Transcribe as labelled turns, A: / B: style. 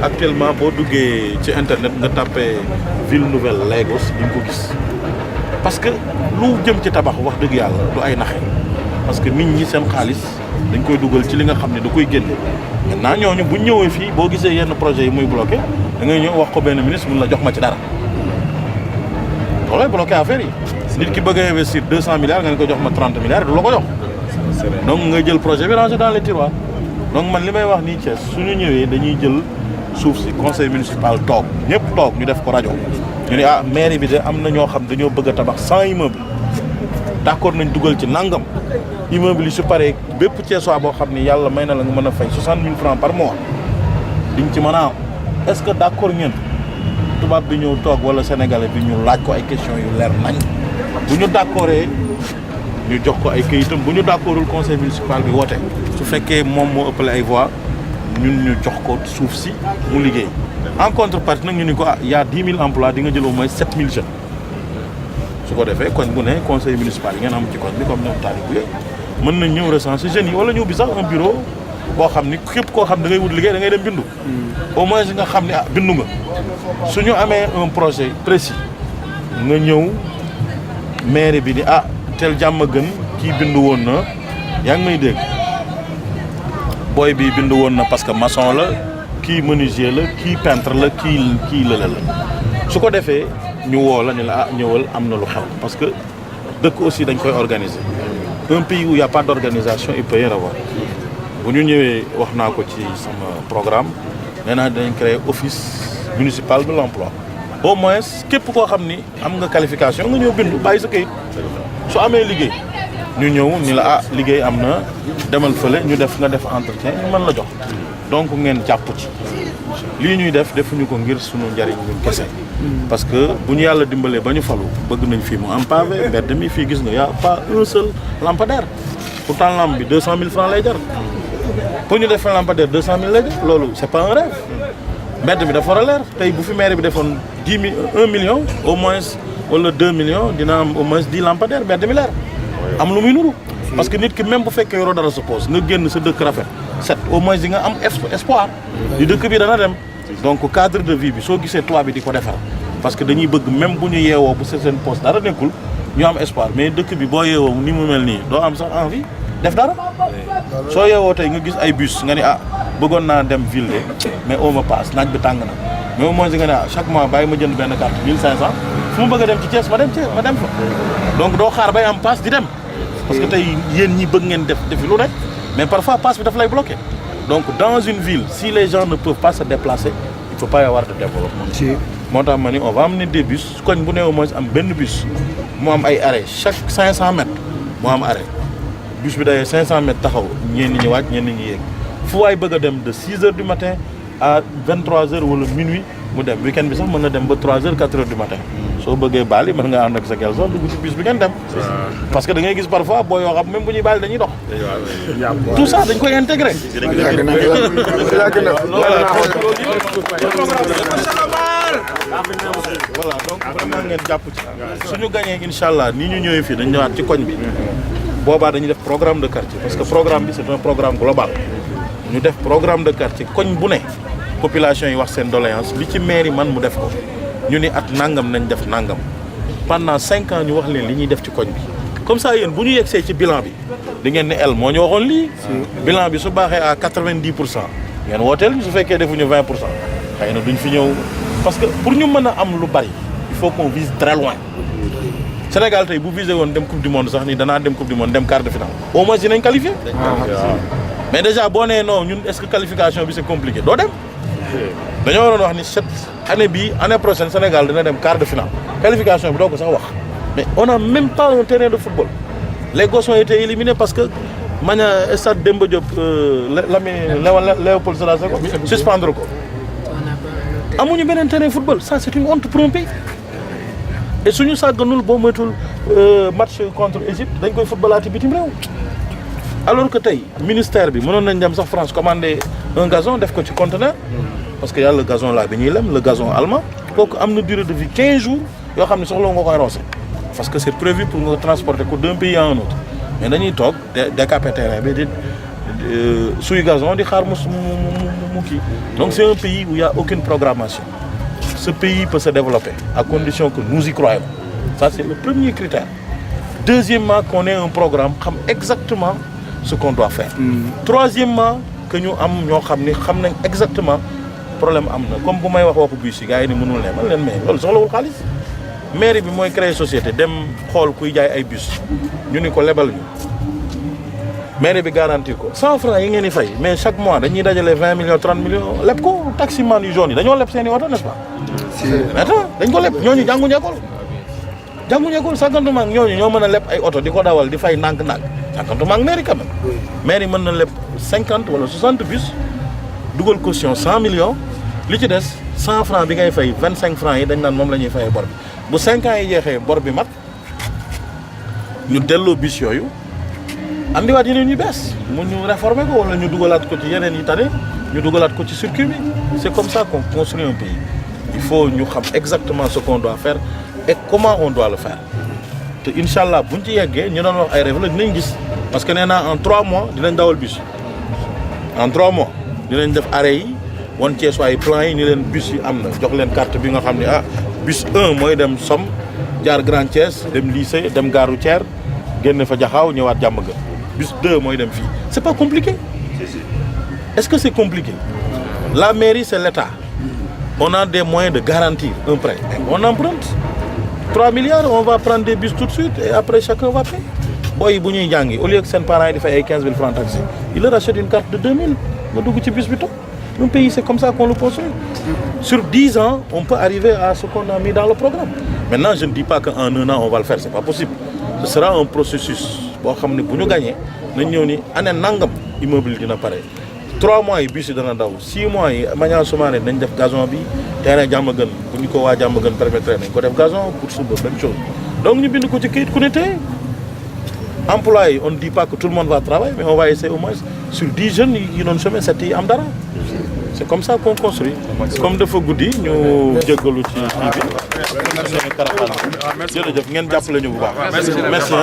A: actuellement boo duggee ci internet nga tapé ville nouvelle Lagos di nga ko gis parce que lu jëm ci tabax wax dëgg yàlla du ay naxe parce que nit ñi seen xaalis dañ koy dugal ci li nga xam ne da koy génne maintenant ñooñu bu ñëwee fii boo gisee yenn projet yi muy bloqué da ngay ñëw wax ko benn ministre mun la jox ma ci dara loolooy bloqué affaire yi nit ki bëgg a investir 200 milliards nga ne ko jox ma 30 milliards du la ko jox donc nga jël projet bi ranger dans les tiroirs donc man li may wax nii Thiès suñu ñëwee dañuy jël suuf si conseil municipal toog ñëpp toog ñu def ko rajo ñu ne ah mairie bi de am na ñoo xam dañoo bëgg a tabax 100 immeubles d'accord nañ dugal ci nangam immeuble yi su paree bépp Thiessois boo xam ni yàlla may na la nga mën a fay 60 000 francs par mois diñ ci mën a am est-ce que d'accord ngeen tubaab bi ñëw toog wala sénégalais bi ñu laaj ko ay questions yu leer nañ bu ñu d'accordee ñu jox ko ay këyitam bu ñu d'accordul conseil municipal bi woote su fekkee moom moo ëppale ay voix ñun ñu jox ko suuf si mu liggéey en contrepartie nag ñu ni ko ah y a 10 000 emplois di nga jël au moins 7 000 jeunes su ko defee koñ bu ne conseil municipal yi ngeen am ci koñ bi comme ñoom taali bu mën nañ ñëw recenser jeunes yi wala ñëw bi sax un bureau boo xam ni képp koo xam da ngay wut liggéey da ngay dem bindu au moins nga xam ne ah bindu nga suñu amee un projet précis nga ñëw mairie bi ni ah tel jàmm gën kii bindu woon na yaa ngi may dégg booy bi bindu woon na parce que maçon la kii menuisier la kii peintre la kii lële la su ko defee ñu woo la ni la ah ñëwal am na lu xew parce que dëkk aussi dañ koy organiser un pays où il y a pas d'organisation il peut y avoir bu ñu ñëwee wax naa ko ci sama programme nee naa dañ créer office municipal de l'emploi au moins képp koo xam ni am nga qualification nga ñëw bindu bàyyi sa kayit su amee liggéey ñu ñëw ni la ah liggéey am na demal fële ñu def nga def entretien ñu mën la jox donc ngeen jàpp ci lii ñuy def defuñu ko ngir suñu njariñ ñun kese parce que bu ñu yàlla dimbalee ba ñu falu bëgg nañ fii mu am pavé mbedd mi fii gis nga y a pas un seul lampadaire pourtant lampe bi 200 000 francs lay jar pour ñu def lampadaire 200 000 lay jar loolu c'est pas un rêve mbedd mi dafa war a leer tey bu fi maire bi defoon 1 million au moins wala 2 millions dina am au moins 10 lampadaires mbedd mi leer am lu muy nuru parce que nit ki même bu fekkee yoroo dara suppose nga génn sa dëkk rafet set au moins di nga am espoir di dëkk bi dana dem donc cadre de vie bi soo gisee toit bi di ko defar parce que dañuy bëgg même bu ñu yeewoo bu seen poste dara nekkul ñu am espoir mais dëkk bi boo yeewoo ni mu mel nii doo am sax envie def dara soo yeewoo tey nga gis ay bus nga ni ah bëggoon naa dem ville de mais au ma passe naaj bi tàng na mais au moins nga ne ah chaque mois bàyyi ma jënd benn carte 1500 fu mu bëgg a dem ci Thiès ma dem fa donc doo xaar bay am passe di dem parce que tey yéen ñi bëgg ngeen defi lu nekk mais parfois passe bi daf lay bloquer donc dans une ville si les gens ne peuvent pas se déplacer il faut pas y avoir de développement moo tax ma ni on va amener des bus koñ bu ne au moins am benn bus mu am ay arrêt chaque 500 mètres mu am arrêt bus bi day 500 mètres taxaw ñenn ñi wàcc ñenn ñi yéeg fu waay bëgg a dem de 6 heures du matin à 23 heures wala minuit mu dem week-end bi sax mën na dem ba 3 heures 4 heures du matin soo bëggee baali mën nga ànd ak sa gel sax dugg ci bus bi ngeen dem parce que da ngay gis parfois boo yoo xam même bu ñuy baali dañuy dox tout ça dañ koy intégrer voilà donc vraiment ngeen jàpp ci suñu gañee incha allah nii ñu ñëwee fii dañ ñëwaat ci koñ bi boobaa dañuy def programme de quartier parce que programme bi c'est un programme global ñu def programme de quartier koñ bu ne population yi wax seen doléance li ci mairie man mu def ko ñu ni at nangam nañ def nangam pendant 5 ans ñu wax leen li ñuy def ci koñ bi comme ça yéen bu ñu yegsee ci bilan bi di ngeen ne el moo ñu waxoon lii bilan bi su baaxee à 90% ngeen wooteel su fekkee defuñu 20% xëy na duñ fi ñëw parce que pour ñu mën a am lu bari il faut qu'on vise très loin Sénégal tey bu visé woon dem coupe du monde sax ni danaa dem coupe du monde dem quart de finale au moins dinañ qualifier mais déjà boo nee non ñun est-ce que qualification bi c'est compliqué doo dem dañoo waroon wax ni cette année bii année prochaine Sénégal dina dem quart de finale qualification bi doo ko sax wax mais on a même pas un terrain de football les gosses ont été éliminés parce que maña stade Demba Diop Léopold Sédar Senghor suspendre ko amuñu beneen terrain de football ça c'est une honte pour un pays et suñu sàgganul boo moytul match contre Égypte dañ koy footballaati bitim réew alors que tey ministère bi mënoon nañ dem sax France commander un gazon def ko ci conteneur parce que y a le gazon là bi ñuy lem le gazon allemand kooku am na durée de vie 15 jours yoo xam ne soxla nga koy roose parce que c'est prévu pour nga transporter ko d'un pays à un autre mais dañuy toog décaper terrain bi di suy gazon di xaar mu kii. Donc c'est un pays où il y a aucune programmation. Ce pays peut se développer à condition que nous y croyons. Ça c'est le premier critère. Deuxièmement, qu'on ait un programme, xam exactement ce qu'on doit faire. Troisièmement, que ñu am ñoo xam nañ exactement problème am na comme bu may wax waxu bus yi gars yi ni mënul ne man leen mais loolu soxlawul xaalis. Mairie bi mooy créer société dem xool kuy jaay ay bus ñu ni ko lebal ñu. Mairie bi garantir ko 100 francs yi ngeen di fay mais chaque mois dañuy dajale 20 millions 30 millions leb ko taximan yu jaune yi dañoo leb seen i oto n'est-ce pas. attends dañ ko leb ñooñu jànguñu école sàggantuma ak ñooñu ñoo mën a leb ay oto di ko dawal di fay ndànk-ndànk sàggantuma ak mairie quand même. Mairie mën na leb 50 wala 60 bus dugal caution 100 millions li ci des 100 francs bi ngay fay 25 francs yi dañ naan moom la ñuy fayee bor bi bu 5 ans yi jeexee bor bi mat ñu delloo bus yooyu andiwaat yeneen yu bees mu ñu réformer ko wala ñu dugalaat ko ci yeneen yi tane ñu dugalaat ko ci circuit bi c'est comme ça qu'on construit un pays. Il faut ñu xam exactement ce qu'on doit faire et comment on doit le faire te incha allah buñ ci yeggee ñu doon wax ay rêve la dinañ gis parce que nee naa en 3 mois dinañ dawal bus en 3 mois dinañ def arrêt yi wan Thiès waaye plan yi ni leen bus yi am na jox leen carte bi nga xam ne bus 1 mooy dem Somme jaar Grand Thiès dem lycée dem gare routière génn fa Jaxaaw ñëwaat Diamaguène bus 2 mooy dem fii c'est pas compliqué. Est-ce que c'est compliqué? La mairie c'est l'État. On a des moyens de garantir un prêt. On emprunte 3 milliards, on va prendre des bus tout de suite et après chacun va payer. Boy, bu ñuy jàngi au lieu que seen parents yi di fay 15 000 francs taxi, ils leur achètent une carte de 2 000 nga dugg ci bus bi toog. Un pays c'est comme ça qu'on le construit. Sur 10 ans, on peut arriver à ce qu'on a mis dans le programme. Maintenant, je ne dis pas qu'en 1 an on va le faire, c'est pas possible. Ce sera un processus boo xam ne bu ñu gagné nañ ñëw ni année nangam immeuble dina pare. 3 mois yi bus yi dana daw 6 mois yi Maniang Soumaré nañ def gazon bi terrain Diamaguène bu ñu ko waa Diamaguène permettre nañ ko def gazon pour suba même chose. Donc ñu bind ko ci kayit ku ne tey employé on ne dit pas que tout le monde va travailler mais on va essayer au moins sur 10 jeunes yi doon chômer 7 yi am dara. C'est comme ça qu'on construit. Comme dafa guddi ñu jéggalu ci kii bi. jërëjëf ngeen jàppale ñu bu baax. merci.